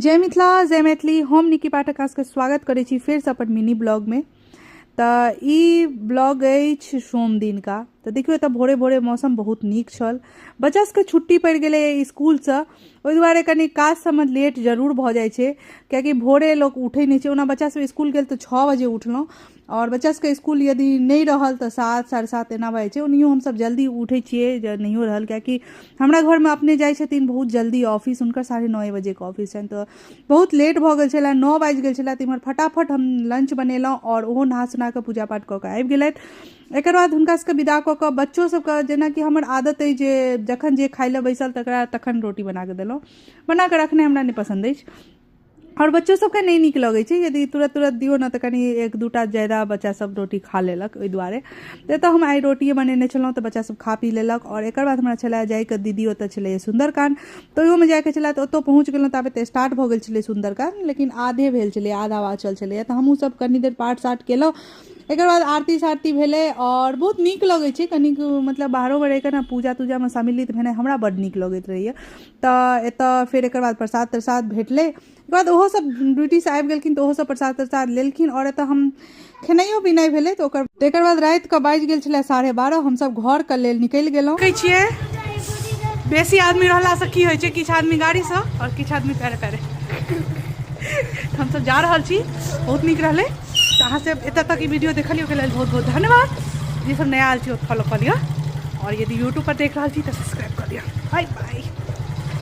जय मिथिला, जय मैथिली। हम निकी पाठक अहाँसभके स्वागत करै छी फेरसँ अपन मिनी ब्लॉगमे। तऽ ई ब्लॉग अछि सोम दिनका। तऽ देखियौ, एतऽ भोरे भोरे मौसम बहुत नीक छल। बच्चा सबके छुट्टी पड़ि गेलै इसकुलसँ, ओहि दुआरे कनि काज सबमे लेट जरूर भऽ जाइ छै, कियाकि भोरे लोक उठै नहि छै। ओना बच्चा सब इसकुल गेल तऽ 6 बजे उठलहुँ, आओर बच्चा सबके इसकुल यदि नहि रहल तऽ 7, 7:30 एना भऽ जाइ छै। ओनाहियो हमसब जल्दी उठै छियै जे नहियो रहल, कियाकि हमरा घरमे अपने जाइ छथिन बहुत जल्दी ऑफिस, हुनकर 9:30 बजेके ऑफिस छनि। तऽ बहुत लेट भऽ गेल छलै, 9 बाजि गेल छलै। तऽ इम्हर फटाफट हम लंच बनेलहुँ आओर ओहो नहा सोना कऽ पूजा पाठ कऽ कऽ आबि गेलथि। एकर बाद हुनका सबके विदा कऽ कऽ बच्चो सबके, जेनाकि हमर आदत अइ जे जखन जे खाइ लए बैसल तकरा तखन रोटी बना कऽ देलहुँ। बना कऽ रखनाइ हमरा नहि पसन्द अछि आओर बच्चो सबके नहि नीक लगै छै। यदि तुरत तुरत दियौ ने तऽ कनि एक दूटा ज्यादा बच्चा सब रोटी खा लेलक। ओहि दुआरे एतऽ हम आइ रोटिए बनेने छलहुँ, तऽ बच्चा सब खा पी लेलक। आओर एकर बाद हमरा छलै जाइके, दीदी ओतऽ छलै सुन्दरकाण्ड, तऽ ओहियोमे जाइके छलै। तऽ ओतऽ पहुँच गेलहुँ ताबे तऽ स्टार्ट भऽ गेल छलै सुन्दरकाण्ड, लेकिन आधे भेल छलै, आधा बाँचल छलैए। तऽ हमहूँ सब कनि देर पाठ साठ केलहुँ। एकर बाद आरती सारती भेलै आओर बहुत नीक लगै छै कनिक, मतलब बाहरोमे रहिकऽ ने पूजा तूजामे सम्मिलित भेनाइ हमरा बड्ड नीक लगैत रहैए। तऽ एतऽ फेर एकर बाद प्रसाद त्रसाद भेटलै। एकर बाद ओहो सब ड्यूटीसँ आबि गेलखिन तऽ ओहो सब प्रसाद त्रसाद लेलखिन आओर एतऽ हम खेनाइयो पिनाइ भेलै। तऽ ओकर एकर बाद रातिके बाजि गेल छलै 12:30, हमसब घरके लेल निकलि गेलहुँ। कहै छियै, बेसी आदमी रहलासँ की होइ छै, किछु आदमी गाड़ीसँ आओर किछु आदमी पैरे पैरे। हमसब जा रहल छी। बहुत नीक रहलै। तऽ अहाँ सब एतऽ तक ई वीडियो देखलियै, ओहिके लेल बहुत बहुत धन्यवाद। जे सब नया आयल छी ओ फॉलो कऽ लिअ, आओर यदि यूट्यूब पर देख रहल छी तऽ सब्सक्राइब कऽ लिअ। Bye bye.